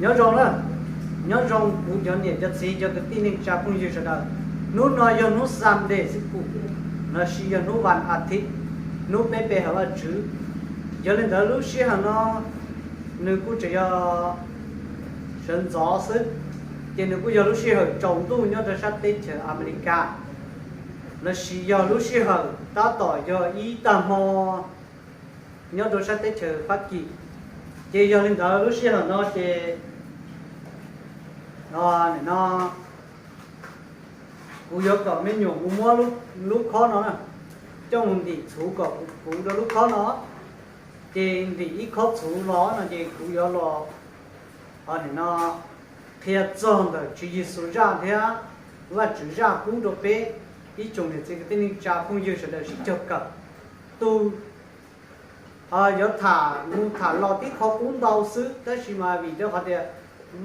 Nyob zoo na, nyob zoo kuv cov niam cov txiv cov kwv tij neej tsa phooj ywg sawv daws. Hnub no yog hnub Sunday xwb pum, lossis yog hnub vas as thiv, hnub peb pe hawm Vajtswv. Yog li ntawd lub sij hawm no nws kuj tseem yog sawv ntxov xwb, ces nws kuj yog lub sij hawm tsaus ntuj nyob rau sab teb chaws Amelikas, lossis yog lub sij hawm tab tom yog ib tag hmo nyob rau sab teb chaws Fab Kis. Ces yog li ntawd lub sij hawm no ces no kuv yuav kom me nyuam kuv muab lub khob no na coj mus ntim txhuv kom kuv kuv rau lub khob no. Ces ntim ib khob txhuv los no ces kuv yuav los no qhia txog ntawm Tswv Yexus zaj thiab Vajtswv zaj pub rau peb ib tsoom niam txiv kwv tij neej tsa phooj ywg sawv daws sib cog kawm. Tus yuav tham mus tham los tib qho qub ntau xwb, tab sis mas vim rau qhov tias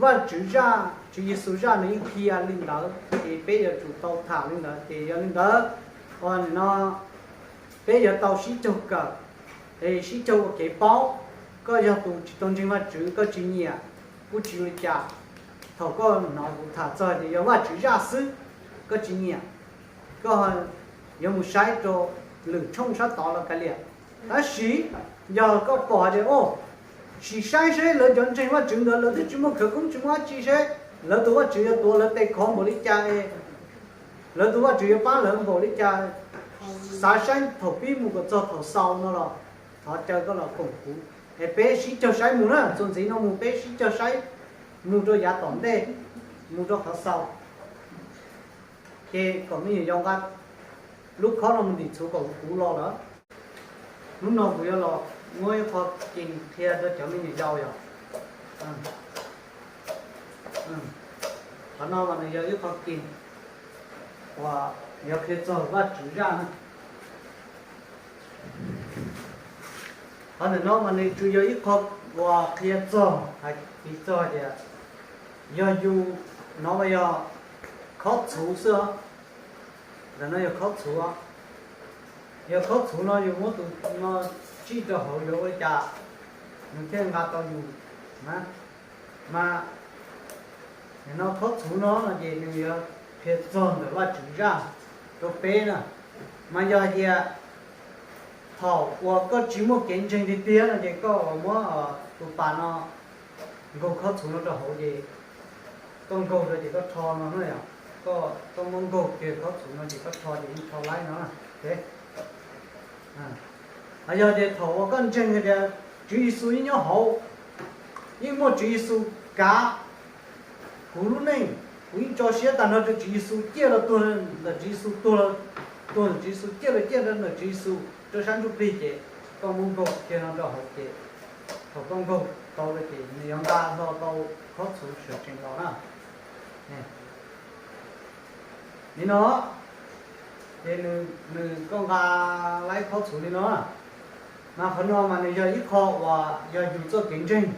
Vajtswv zaj, Tswv Yexus zaj nws yeej qhia li ntawd, ces peb yuav tsum tau tham li ntawd. Ces yog li ntawd, no peb yuav tau sib cog kawm, es sib cog ua kev paub. Koj yog tus tsis tau ntseeg Vajtswv, koj tsis nyiam, kuj tsis ua li cas. Thaum koj hnov kuv tham txog tias yog Vajtswv zaj xwb, koj tsis nyiam, koj yuav mus saib rau lwm tshooj sab tod los kav liam. Tab sis yog koj pom hais tias, o, sim saib seb lawv cov ntseeg Vajtswv ntawd lawv twb tsis muaj khawv koob tsis muaj dab tsi, seb lawv tus Vajtswv yuav tuav lawv tes khov npaum li cas es lawv tus Vajtswv yuav pab lawv npaum li cas, xav saib thaum pib mus kom txog thaum xaus no los thov caw koj los koom kuv, es peb sib cog saib mus na, txuas ntxiv no mus peb sib cog saib mus rau yav tom ntej, mus rau qhov xaus. Ces kom me nyuam yaus nqa lub khob no mus ntim txhuv kom kuv los lawm. Hnub no kuv yuav los muab ib qho kin qhia rau cov me nyuam yaus yom. Qhov no mas nws yog ib qho kin uas yuav qhia txog Vajtswv zaj na. Qhov ntawm no mas nws tsuas yog ib qho uas qhia txog hais piv txog tias yog yus, no mas yog khob txhuv xwb os. Ntawm no yog khob txhuv, yog khob txhuv no yus muab tus no tsij rau hauv yuav ua li cas nws thiaj nqa tau yus na. Mas nim no khob txhuv no no ces nws yuav qhia txog ntawm Vajtswv zaj rau peb na. Mas yog hais tias thaum uas koj tsis muaj kev ntseeg tiag tiag no ces koj muab tus pas no nkaug khob txhuv no rau hauv ces koj nkaug rau ces koj rho no na yom. Koj, koj muab nkaug kiag khob txhuv no ces koj rho ces yeej rho laib no. Yog tias thaum uas koj ntseeg hais tias Tswv Yexus yeej nyob hauv, yeej muaj Tswv Yexus kav kuv lub neej, kuv yeej tso siab tag nrho rau Tswv Yexus, ciaj los tuag ntawm Tswv Yexus, tuag, tuag ntawm Tswv Yexus, ciaj los ciaj ntawm Tswv Yexus rau sab ntsuj plig ces koj muab nkaug kiag no rau hauv ces thaum koj nkaug tau lawm ces nws yuav nqa hlo tau khob txhuv sawv tsees los na. Li no, ces nws, koj nqa laib khob txhuv li no. Mas qhov no mas nws yog ib qho uas yog yus txoj kev ntseeg.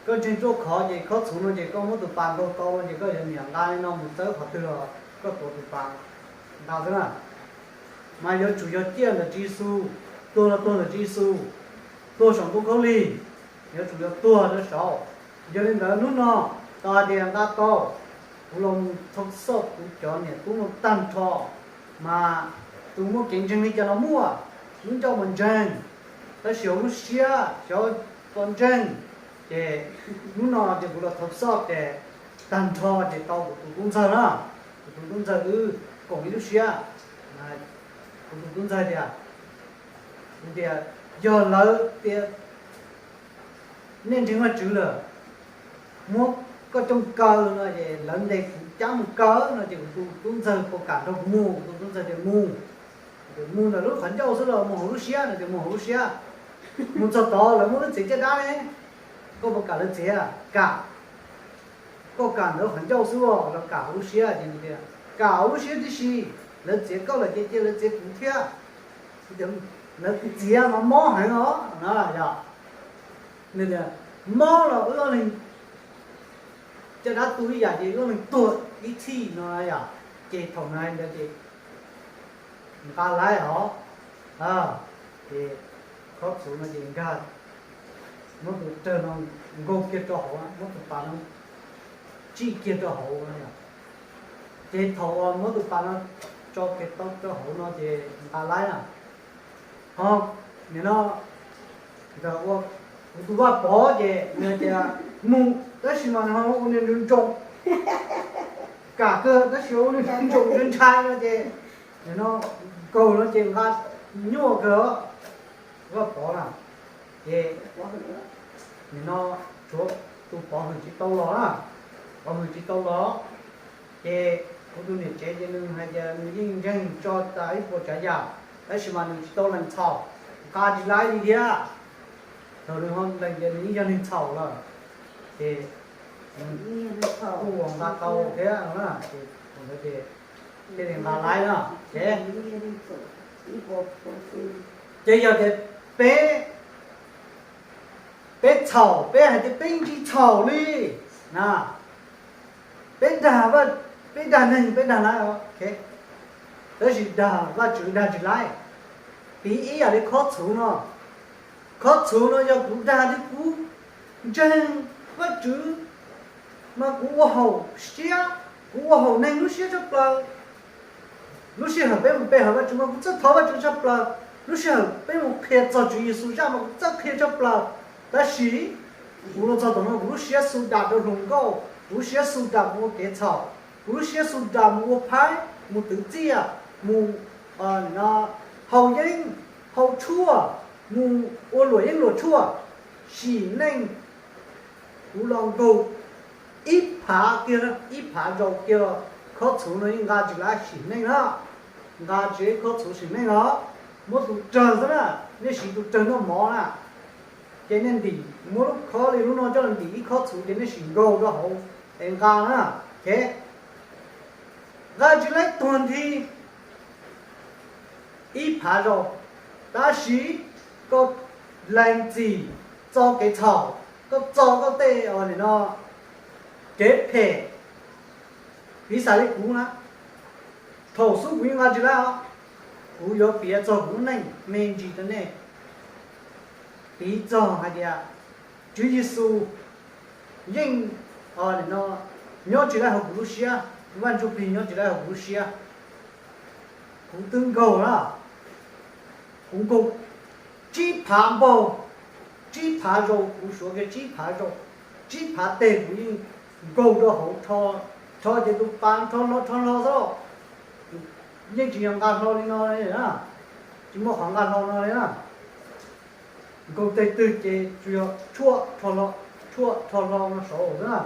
Koj ntseeg ruaj khov ces khob txhuv no ces koj muab tus pas nkaug tau no ces koj yuav niam nqa li no mus txawb qhov twg los koj tuav tus pas nqa xwb na. Mas yuav tsum yog ciaj ntawm Tswv Yexus, tuag los tuag ntawm Tswv Yexus, tuag saum ntoo khaub lig, yuav tsum yog tuag rau saud. Yog li ntawd hnub no tau hais tias nqa tau, kuv los thov xoj kuv cov niam tub no tag nrho, mas tus muaj kev ntseeg li cas los muaj, lub ncauj mas ntseeg, tab sis hauv lub siab xyov tsis ntseeg. Ces hnub no ces kuv los thov xoj ces tag nrho ces tau kuv tus tub ntxawg na, kuv tus tub ntxawg wb koom ib lub siab, kuv tus tub ntxawg tias, tias yog lawv tias nej ntseeg Vajtswv lawm, muab koj coj kaw no ces lawv ntes kuv cab mus kaw no ces kuv tus tub ntxawg puas kam nrog kuv mus, kuv tus tub ntxawg tias mus. Mus ntawm lub qhov ncauj xwb los mus hauv lub siab no ces mus hauv lub siab. Mus txog tod lawv muab lub txiav caj dab ne, koj puas kam lawv txiav? Kam. Koj kam ntawm qhov ncauj xwb los kam hauv lub siab? Ces nws tias kam hauv lub siab tib si, lawv txiav koj lawm ces cia lawv txiav kuv thiab. Lawv txiav mas mob heev os na yom. Nws tias mob los wb ob leeg caj dab tu ib yam ces wb ob leeg tuag ib txhij no yom. Ces thaum nws hais ntawd ces nqa laib os, ces khob txhuv no ces nkag muab tus rawg no nkaug kiag rau hauv, muab tus pas no tsij kiag rau hauv no yom. Ces thaum uas muab tus pas no tso kiag tau rau hauv no ces nqa laib na. Ho nim no ntawm ua kuv tus Vaj Pov ces nws tias mus tab sis mas nws ho ua niag ntsoo ntsoo, kam kawg tab sis ua niag ntsoo ntshai ntshai no ces nim no nkaug no ces nqa nyuaj kawg os. Vaj Pov na, ces nim no tshuav tus Pov Hwm tsis tau los na, Pov Hwm tsis tau los, ces kuv tus niam tsev ces nws hais tias nws yeej ntseeg tso tas ib puas tsav yam, tab sis mas nws tsis tau lees txhaum, nqa tsis laib li thiab. Thaum nws ho lees ces nws yeej yog neeg txhaum lawm, ces kuj nqa tau thiab no na, ces thaum ntawd ces thiaj li nqa laib na. Ces, ces yog tias peb, peb txhaum, peb hais tias peb tsis txhaum li na, peb dag, peb dag neeg, peb dag laib, tab sis dag Vajtswv dag tsis laib. Piv ib yam li khob txhuv no, khob txhuv no yog kuv dag li kuv ntseeg Vajtswv mas kuv ua haum siab, kuv ua haum neeg lub siab tshaj plaws. Lub sij hawm peb mus pe hawm Vajtswv mas kuv txawj thov Vajtswv tshaj plaws, lub sij hawm peb mus qhia txog Tswv Yexus zaj mas kuv txawj qhia tshaj plaws. Tab sis kuv los txog tom no kuv lub siab xu dam rau hluas nkauj, kuv lub siab xu dam mus ua kev txhaum, kuv lub siab xu dam mus ua phaib, mus twv txiaj, mus haus yeeb haus tshuaj, mus ua luam yeeb luam tshuaj, sim neej. Kuv los nkaug ib phav kiag, ib phav zaus kiag los khob txhuv no yeej nqa tsis laib sim neej na, nqa tsis laib khob txhuv sim neej os. Muab tus rawg xwb na, nej siv tus rawg noj mov na, ces nej ntim, muab lub khob li lub no coj los ntim ib khob txhuv ces nej sim nkaug rau hauv es nqa na, ces nqa tsis laib tuag nthi ib phav zaus, tab sis koj lees txim txo kev txhaum, koj txo koj tej, nim no, kev phem, piv xam li kuv na, thaum xub kuv yeej nqa tsis laib os, kuv yuav piav txog kuv lub neej me ntsis rau nej. Piv txog hais tias Tswv Yexus yeej, nim no, nyob tsis laib hauv kuv lub siab, Vaj Ntsuj Plig nyob tsis laib hauv kuv lub siab. Kuv twb nkaug na, kuv nkaug tsib phav npaug, tsib phav zaus, kuv suav kiag tsib phav zaus, tsib phav teg kuv yeej nkaug rau hauv, rho ces tus pas rho hlo rho hlo xwb, yeej tsis yog nqa hlo li no li na, tsis muaj qhov nqa hlo no li na. Nkaug teg twg ces tsuas yog tshuaj rho hlo, tshuaj rho hlo no saud xwb na.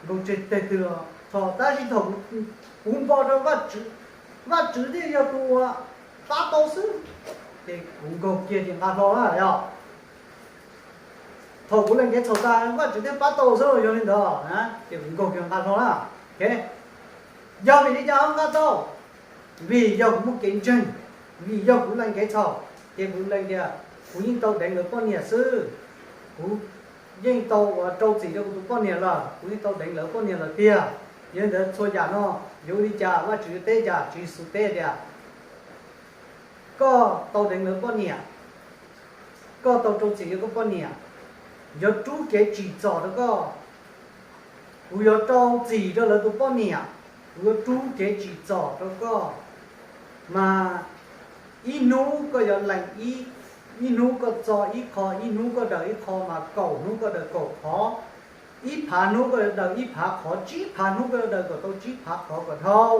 Nkaug teg twg los rho, tab sis thaum kuv npo rau Vajtswv, Vajtswv thiaj yog tus uas pab tau xwb, ces kuv nkaug kiag ces nqa hlo na yog. Thaum kuv lees kev txhaum tas Vajtswv thiaj pab tau xwb, yog li ntawd na ces kuv nkaug kiag nqa hlo na. Yog vim li cas ho nqa tau? Vim yog kuv muaj kev ntseeg, vim yog kuv lees kev txhaum, ces kuv lees tias kuv yeej tau deev lawv poj niam xwb, kuv yeej tau ua rau txim rau kuv tus poj niam lawm, kuv yeej tau deev lawv poj niam lawm tiag. Yog li ntawd txhua yam no yuav ua li cas Vajtswv yuav teb cas? Tswv Yexus teb tias koj tau deev lawv poj niam, koj tau rau txim rau koj poj niam, yuav rub kev tsim txom rau koj. Kuv yuav rau txim rau lawv tus poj niam, kuv yuav rub kev tsim txom rau koj. Mas ib hnub koj yuav lees ib, ib hnub koj txo ib qho, ib hnub koj daws ib qho, mas kaum hnub koj daws kaum qhov, ib phav hnub koj yuav daws ib phav qhov, tsib phav hnub koj yuav daws kom tau tsib phav qhov kom dhau.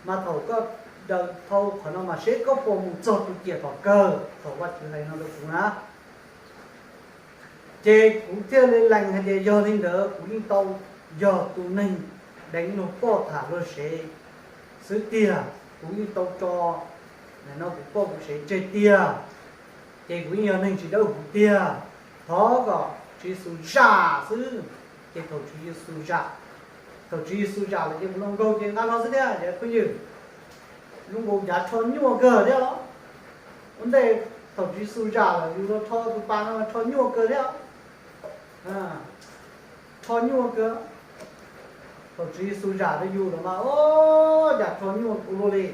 Mas thaum koj daws dhau qhov no mas seb koj puas mus txog tus ciam tom kawg. Thaum Vajtswv hais no rau kuv na, ces kuv thiaj li lees hais tias yog li ntawd kuv yeej tau yog tus neeg deev luag poj tham luag sev xwb tiag, kuv yeej tau tso no kuv poj kuv sev tseg tiag, ces kuv yeej yog neeg tsis dawb huv tiag. Thov kom Tswv Yexus zam xwb. Ces thaum Tswv Yexus zam, thaum Tswv Yexus zam lawm ces kuv los nkaug ces nqa hlo xwb thiab cov phooj ywg. Zoo nkaus cav rho nyuaj kawg thiab los. Ua ntej thaum Tswv Yexus zam lawm yus los rho tus pas no rho nyuaj kawg thiab. Rho nyuaj kawg. Thaum Tswv Yexus zam rau yus los mas o, yam rho nyuaj ua luaj li.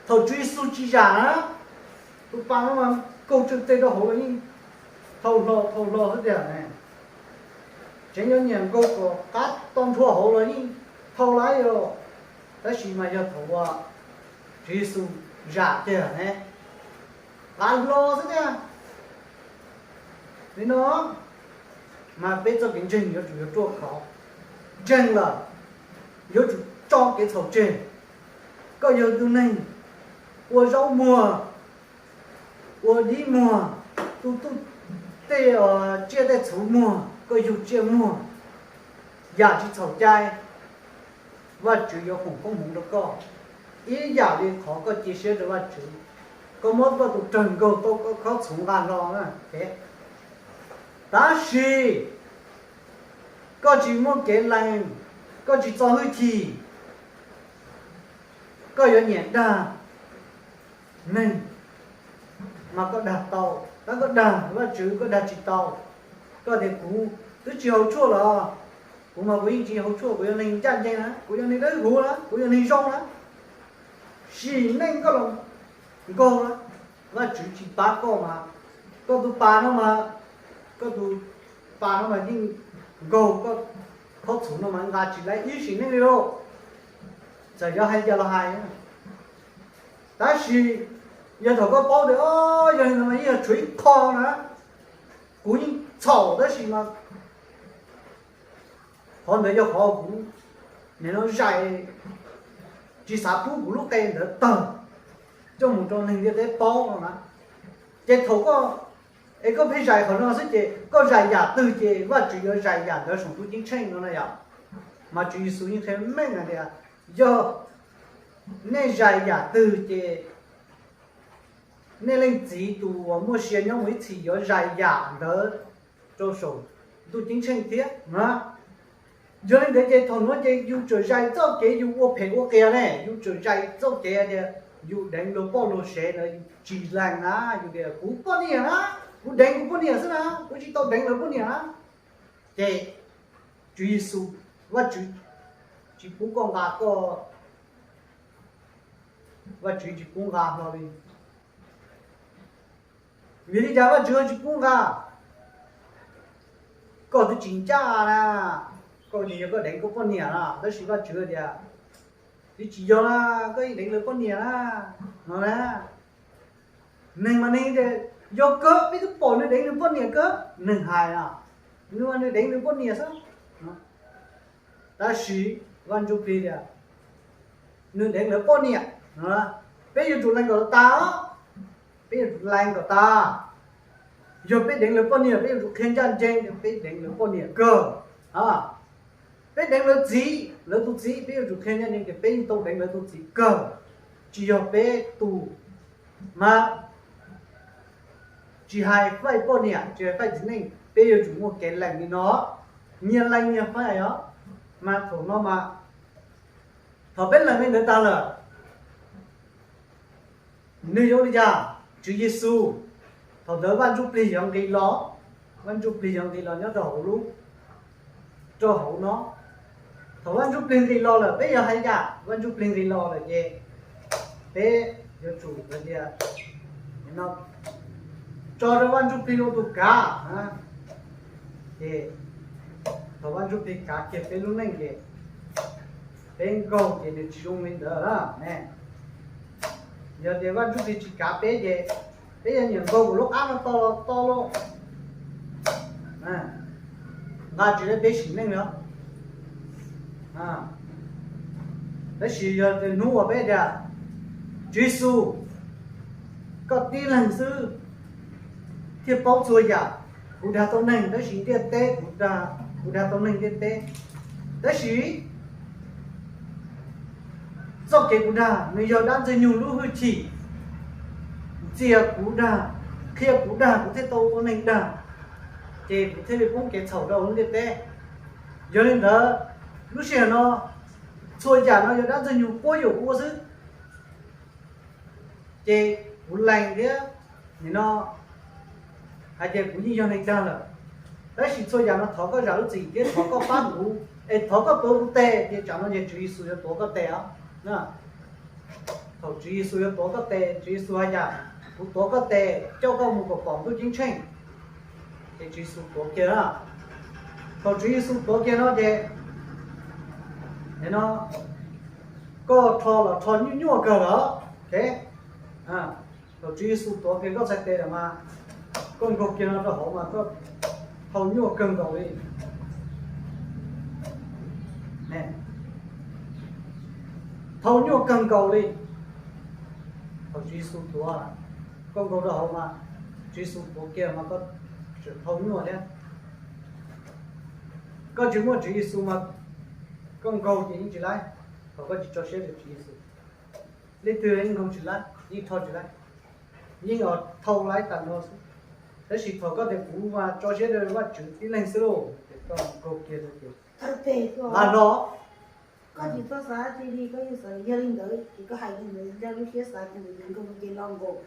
Thaum Tswv Yexus tsis zam na, tus pas no mas kaug tsa tes rau hauv los yeej Thau hlo thau hlo xwb tiag ne. Tseem yuav nyiam nkaug kom qab tau nrhua hauv los yeej thau lawm os. Tab sis mas yog thaum uas Tswv Yexus zam tiag ne, qab hlo xwb tiag. Li no mas peb txoj kev ntseeg yuav tsum yuav ruaj khov. Ntseeg lawm yuav tsum tso kev txhaum tseg. Koj yog tus neeg ua zaub muag, ua dib muag, tu tuj tej tsiaj tej txhuv muag, koj yug tsiaj muag, yam tsis txhaum cai, Vajtswv yuav foom koob hmoov rau koj ib yam li qhov koj cia siab rau Vajtswv. Koj muab koj tus rawg nkaug tau koj khob txhuv nqa hlo na. Tab sis koj tsis muaj kev lees, koj tsis txo hwj chim, koj yuav nyiam dag neeg mas koj dag tau. Tab koj dag Vajtswv koj dag tsis tau. Koj tias kuv twb tsis haus tshuaj los, kuv mas kuv yeej tsis haus tshuaj, kuv yog neeg ncaj ncees na, kuv yog neeg dawb huv na, kuv yog neeg zoo na. Sim neej koj los nkaug na, Vajtswv tsis pab koj mas, koj tus pas no mas, koj tus pas no mas yeej nkaug, koj khob txhuv no mas nqa tsis laib ib sim neej li lauj. Txawm yog hais cas los hais. Tab sis yog thaum koj paub tias, o, yog li no mas yeej yog tshuav ib qho na, kuv yeej txhaum tab sis mas qhov ntawd yog qhov kuv nim no zais, tsis xav pub kuv lub qe ntawd tawg coj mus rau neeg ntiaj teb paub no na. Ces thaum koj, es koj pheej zais qhov no xwb ces koj zais yam twg ces Vajtswv yuav zais yam ntawd saum ntuj ceeb tsheej no na yom. Mas Tswv Yexus yeej qhia meej hais tias, yog nej zais yam twg ces nej Leej Txiv tus uas muaj sia nyob mus ib txhis yuav zais yam ntawd rau saum ntuj ceeb tsheej thiab na. Yog li ntawd ces thaum nuav ces yus txawm zais txoj kev yus ua phem ua qias ne, yus txawm zais txoj kev tias yus deev luag poj luag sev ntawd yus tsis lees na, yus tias kuv poj niam na, kuv deev kuv poj niam xwb na, kuv tsis tau deev lawv poj niam na. Ces Tswv Yexus, Vajtswv tsis pub koj nqa koj, Vajtswv tsis pub nqa hlo li. Vim li cas Vajtswv tsis pub nqa? Koj twb tsis ncaj na, koj tias yog koj deev koj poj niam na, tab sis Vajtswv tias twb tsis yog na, koj yeej deev lawv poj niam na, no na. Neeg mas neeg tias yog kawg, peb twb pom nws deev nws poj niam kawg, neeg hais na, nws mas nws deev nws poj niam xwb. Tab sis Vaj Ntsujplig tias nws deev lawv poj niam, peb yuav tsum lees kom tas, peb yuav tsum lees kom tas. Yog peb deev lawv poj niam peb yuav tsum qhia ncaj ncees tias peb deev lawv poj niam kawg. Peb deev lawv txiv, lawv tus txiv peb yuav tsum qhia ncaj ncees tias peb yeej tau deev lawv tus txiv kawg, tsis yog peb tus. Mas tsis hais faij poj niam tsis hais faij txiv neej peb yuav tsum muaj kev lees li no, nyias lees nyias faij os. Mas thaum no mas, thaum peb lees li ntawd tag lawm, nws yuav ua li cas? Tswv Yexus, thaum ntawd Vaj Ntsujplig yuav nqis los, Vaj Ntsujplig yuav nqis los nyob rau hauv lub, rau hauv no. Thaum Vaj Ntsujplig nqis los lawm peb yog hais yam Vaj Ntsujplig nqis los lawm ces peb yuav tsum hais tias no, tso rau Vaj Ntsujplig ua tus kav. Ces thaum Vaj Ntsujplig kav kiag peb lub neej ces peb nkaug ces nws tsis zoo li ntawd ne. Yog tias Vaj Ntsujplig tsis kav peb ces peb yuav nyiam nkaug kuv lub qab no to los to lauj, nqa tsis tau peb sim neej li. Tab sis yog tias hnub uas peb tias, Tswv Yexus, koj tib leeg xwb thiaj paub txhua yam. Kuv dag tau neeg tab sis ntiaj teb, kuv dag tau neeg ntiaj teb, tab sis txoj kev kuv dag nws yog dab Ntxwg Nyoog lub hwj chim ntxias kuv dag, qhia kuv dag kuv thiaj tau ua neeg dag, ces kuv thiaj li poob kev txhaum rau lub ntiaj teb. Yog li ntawd, lub sij hawm no txhua yam no yog dab Ntxwg Nyoog quab yuam kuv ua xwb, ces kuv lees thiab nim no hais tias kuv yeej yog neeg dag lawm. Tab sis txhua yam no thov koj zam lub txim thiab thov koj pab kuv es thov koj tuav kuv tes, ces tsam no ces Tswv Yexus yuav tuav koj tes os. Thaum Tswv Yexus yuav tuav koj tes, Tswv Yexus hais tias, kuv tuav koj tes coj koj mus kom pom ntuj ceeb tsheej. Tswv Yexus tuav kiag na. Thaum Tswv Yexus tuav kiag no ces, no koj rho los rho nyuaj nyuaj kawg lawm. Thaum Tswv Yexus tuav kiag koj txhais tes lawm mas koj nkaug kiag no rau hauv mas koj thau nyuaj kawg nkaus li. Thau nyuaj kawg nkaus li. Thaum Tswv Yexus tuav, koj nkaug rau hauv mas, Tswv Yexus tuav kiag mas koj tseem thau nyuaj thiab. Koj tsis muaj Tswv Yexus mas koj nkaug ces yeej tsis laib, thaum koj tsis tso siab rau Tswv Yexus. Leej twg yeej nkaug tsis laib, yeej rho tsis laib, yeej thau laib tas nrho xwb. Tab sis thaum koj tias kuv mas tso siab rau Vajtswv tib leeg xwb lauj, ces koj nkaug kiag rau ces nqa hlo. Koj tsis txhob xav dab tsi li, koj yeej xav yog li ntawd ces koj hais li ntawd, lub siab xav li ntawd ces nkaug ces los nkaus.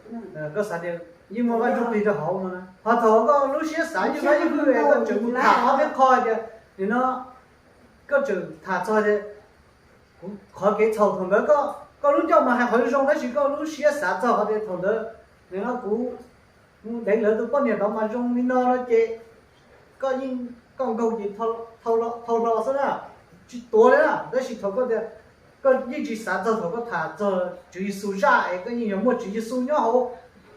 Koj xav tias yeej muaj Vaj Ntsuj Plig rau hauv no na, ho thaum koj lub siab xav yeej muaj ib hwj es koj tseem mus tham ob peb qho tias, nim no koj tseem tham txog tias kuv qhov kev txhaum thaum ntawd, koj lub ncauj mas hais qhov zoo tab sis koj lub siab xav txog qhov tias thaum ntawd, nim no kuv mus deev lawv tus poj niam tod mas zoo li no no ces koj yeej, koj nkaug ces thau hlo xwb na, tsis tuav li na. Tab sis thaum koj tias koj yeej tsis xav txog thaum koj tham txog Tswv Yexus zaj es koj yeej yog muaj Tswv Yexus nyob hauv,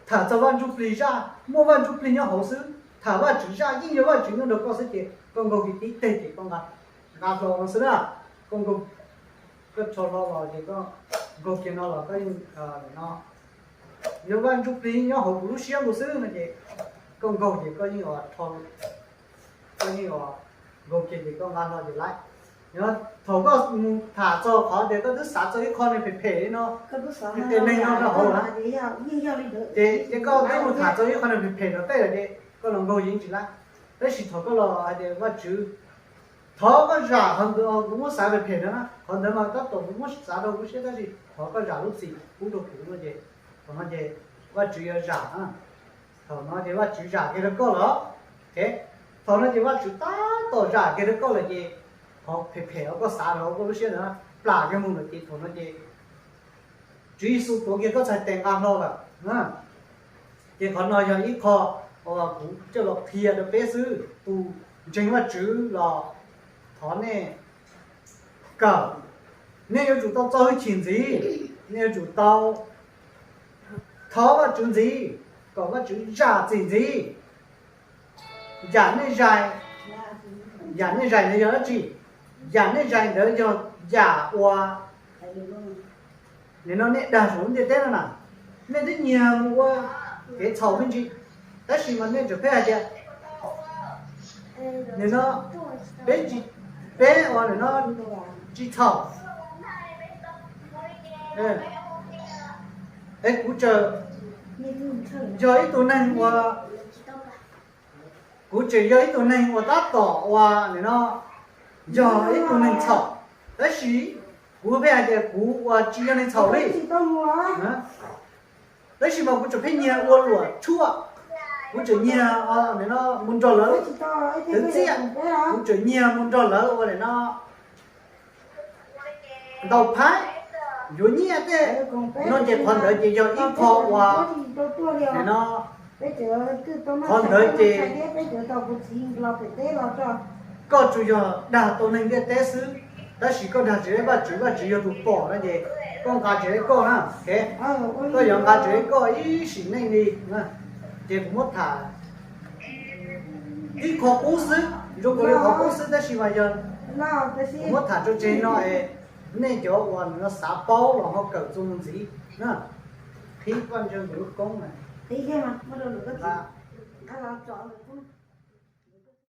tham txog Vaj Ntsuj Plig zaj muaj Vaj Ntsuj Plig nyob hauv xwb, tham Vajtswv zaj yeej yog Vajtswv nyob nrog koj xwb ces koj nkaug kiag tib teg ces koj nqa hlo no xwb na. Koj nkaug, koj rho hlo los ces koj nkaug kiag no los koj yeej, no yog Vaj Ntsuj Plig nyob hauv kuv lub siab nkaus xwb no ces koj nkaug ces koj yeej, koj yeej nkaug kiag ces koj nqa hlo ces laib. Thaum koj mus tham txog qhov tias koj twb xav txog ib qho neeg phem phem li no, tias neeg no rau hauv na, ces koj twb mus tham txog ib qho neeg phem phem tom tej lawm ces koj los nkaug yeej tsis laib. Tab sis thaum koj los hais tias Vajtswv, thov koj zam qhov ntawd, kuv muab xav phem phem no na, qhov ntawd mas tab tom kuv muab xav rau kuv siab tab sis thov koj zam lub txim pub rau kuv no ces, thaum no ces Vajtswv yuav zam. Thaum no ces Vajtswv zam kiag rau koj lawm. Thaum no ces Vajtswv tab tom zam kiag rau koj lawm ces qhov phem phem uas koj xav rau koj lub siab ntawd plam kiag mus lawm ces thaum no ces Tswv Yexus tuav kiag koj txhais tes nqa hlo lawm. Ces qhov no yog ib qho uas kuv coj los qhia rau peb xwb. Tus ntseeg Vajtswv los thov nej kawm, nej yuav tsum tau txo hwj chim ntxiv, nej yuav tsum tau thov Vajtswv ntxiv, kom Vajtswv zam txim ntxiv. Yam nej zais, yam nej zais ntawd yog dab tsi? Yam nej zais ntawd yog yam uas nim no nej dag saum lub ntiaj teb no na, nej twb nyiag mus ua kev txhaum me ntsis, tab sis mas nej tseem pheej hais tias, nim no peb, peb ua nim no tsis txhaum. Es kuv tseem yog ib tug neeg ua, kuv tseem yog ib tug neeg uas tab tom ua nim no yog ib tug neeg txhaum, tab sis kuv pheej hais tias kuv ua tsis yog neeg txhaum li. Tab sis mas kuv tseem pheej nyiag ua luam tshuaj, kuv tseem nyiag nim no mus nrog lawv twv txiaj, kuv tseem nyiag mus nrog lawv ua nim no ntaus phab, yuav nyiaj tej no ces qhov ntawd ces yog ib qho uas nim no, qhov ntawd ces koj tsuas yog dag tau neeg ntiaj teb xwb, tab sis koj dag tsis deb Vajtswv, Vajtswv yog tus pom no ces koj nqa tsis deb koj na. Koj yuav nqa tsis deb koj ib sim neej li. Ces kuv muab tham ib qho qub xwb, zoo nkaus li qhov qub xwb tab sis mas yog kuv muab tham tso tseg no es nej cov uas nim no xav paub los ho kawm txuas mus ntxiv na. Qhib Vaj Ntseeg tus lub koob na.